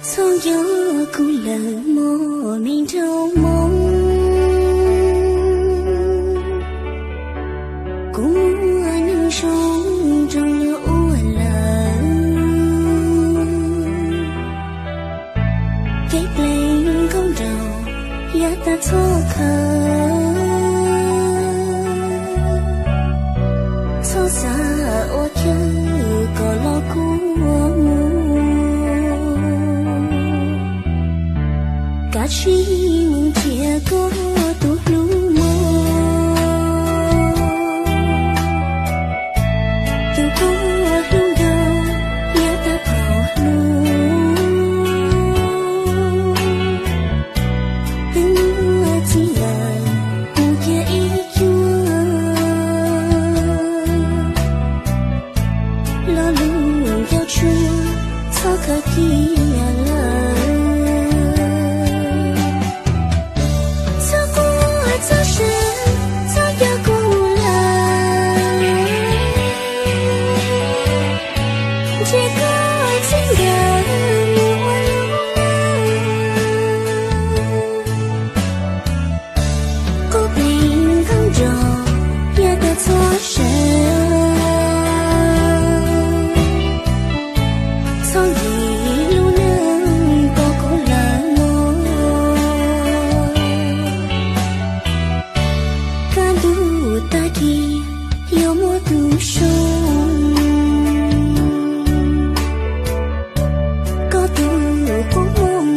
Txhob nco kuv lawm mog me nraug Hmoob, kuv muaj neeg zoo rau luag ua lawm. Kev pleev nkauj nraug yav tas txhob khaws, txhob xav ua chaw kom los kua muag. Kav tsij mus nrhiav koj tus hlub mog, tus koj hlub nraug yav tas txhob hlub. Twb muaj txiv lawm mus cia ib cuag, lo lus ncauj tshuaj txhob khaws kiag lawm. Txhob quaj txhob seev, txhob nco kuv lawm, ntshe koj txij nkawm mus ua lub neej. Kuv pleev nkauj nraug yav tas txhob seev, txhob nkim lub neej pom kuv lawm mog. Kaj ntug tag kis yuav muaj tus zoo, koj tus qub hmoov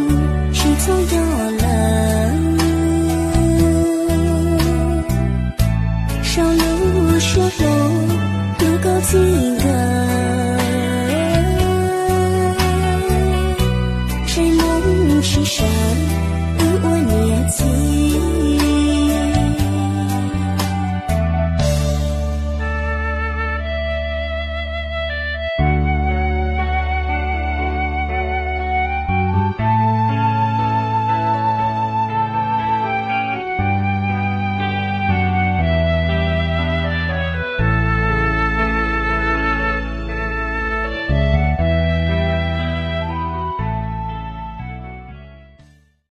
tsis txhob nco lawm. Sau lub suab hlob hlub koj txij nkawm, zeem Hmoob tsis sawv